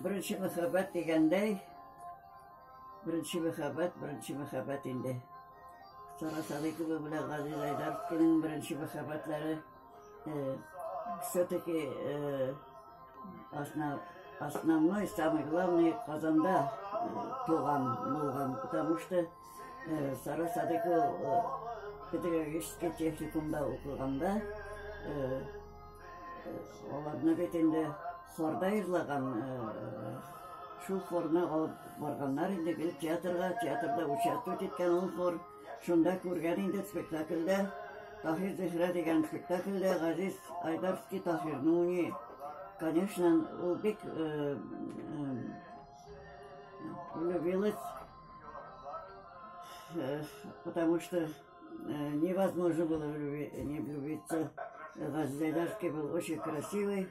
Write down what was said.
Беренче мәхәббәт дигәндәй, беренче мәхәббәт, беренче мәхәббәт инде. Сара Садыйкова белән Газиз Айдарскийның беренче мәхәббәтләре э, все-таки э, основ, основной, самый главный Казанда э, туган булган, потому что э, Сара Садыкова э, педагогический техникумда укыганда э, аларны бит инде хорда йырлаган, шул хорны алып барганнар инде гел театрга, театрда участвовать иткән ул хор. Шунда күргән инде спектакльдә, Таһир Зөһрә дигән спектакльдә Газиз Айдарский Таһирны уйный. Конечно, ул бик влюбилась, потому что невозможно было не влюбиться. Газиз Айдарский был очень красивый.